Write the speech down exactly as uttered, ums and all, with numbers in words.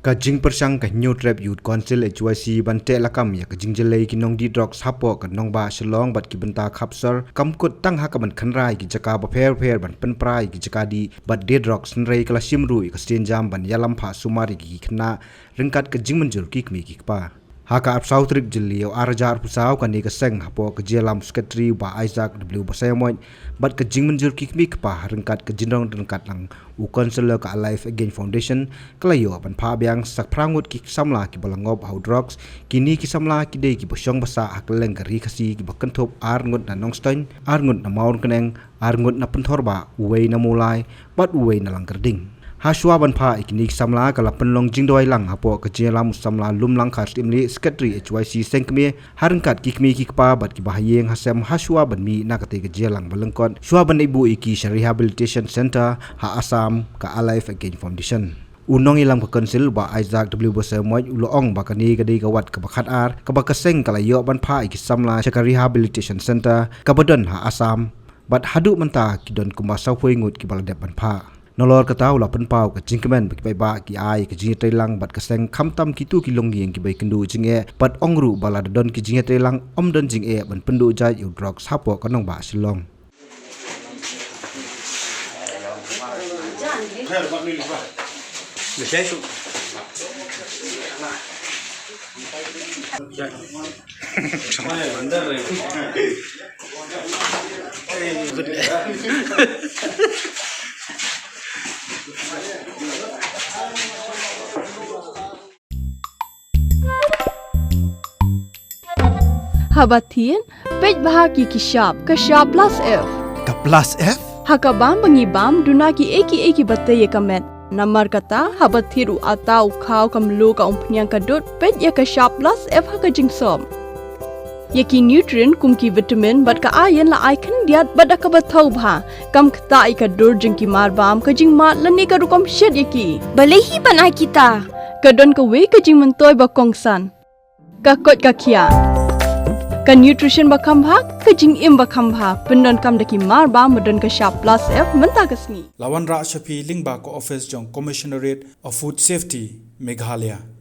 Ka jingpyrshang ka Hynñiewtrep Youth Council, H Y C, ban teh lakam ïa ka jingjyllei ki nongdih drugs hapoh ka nongbah Shillong bad ki bynta khapsor kam kut tang ha ka ban khynra ïa ki jaka bapher bapher ban pynpra ïa ki jaka dih bad die drugs, hynrei ka la shim ruh ïa ka sienjam ban ïalam phah sumar ïa ki khynnah ryngkat ka jingmynjur ki kmie ki kpa. Ha ka arphew saw tarik Jylliew ar hajar arphew saw, kane ka seng hapoh ka jingïalam u Secretary Bah Isaac W Basaiawmoit bad ka jingmynjur ki kmie ki kpa ryngkat ka jingdon ryngkat lang u Councillor ka Alive Again Foundation, ka la ïoh ban phah biang sa phra ngut ki samla kiba la ngop ha u drugs. Kine ki samla ki dei kiba shong ba sah ha kylleng ka Ri Khasi, kiba kynthup ar ngut na Nongstoiñ, ar ngut na Mawryngkneng, ar ngut na Pynthorbah, uwei na Mawlai bad uwei na Langkyrding. Ha shuwa ban phah ïa kine ki samla, ka la pynlong jingduwai lang hapoh ka jingïalam u samla Lumlangkhar Syiemlieh, Secretary H Y C Seng Kmie, ha ryngkat ki kmie ki kpa bad kiba ha ïing ha sem, ha shuwa ban mih na katei ka jingïalang ba lyngkot shuwa ban leit buh ïa ki sha Rehabilitation Centre ha Assam ka Alive Again Foundation. U nongïalam ka Council, Bah Isaac W Basaiawmoit, u la ong ba kane ka dei ka wat kaba khatar kaba ka seng ka la ïoh ban phah ïa ki samla sha ka Rehabilitation Centre kaba don ha Assam, bad haduh mynta ki don kumba sawphew ngut kiba la dep ban phah. Nalor kata, u la pynpaw ka jingkmen ba ki paidbah ki ai ka jingïatreilang bad ka seng, khamtam kito ki longïing kiba ïakynduh jingeh, bad ong ruh ba lada don ki jingïatreilang, ym don jingeh ban pynduh jait ïa u drugs hapoh ka nongbah Shillong. Haba thied, peit bha ïa ki shap, ka shap plus F. Ka plus F? Ha ka bam ba ngi bam, duna kiei kiei kiba tei ïa ka met. Namar kata, haba thied u atta, u khaw, ka mluh, ka umphniang, ka dud, peit ïa ka shap plus F ha ka jingsop. Ïa ki nutrient kum ki vitamin bad ka iron la ai khyndiat bad da kaba thaw bha. Kam ktah ïa ka dur jong ki marbam, ka jingmad lane ka rukom shet ïa ki. Balei hi ban ai kita? Ka don kawei ka jingmyntoi ba kongsan. Ka koit ka khiah. Ka nutrition ba kham bha, ka jingim ba kham bha. Pyndonkam da ki marbam ba don ka shap plus F mynta ka sngi. La wanrah sha phi lyngba ka office jong Commissionerate of Food Safety, Meghalaya.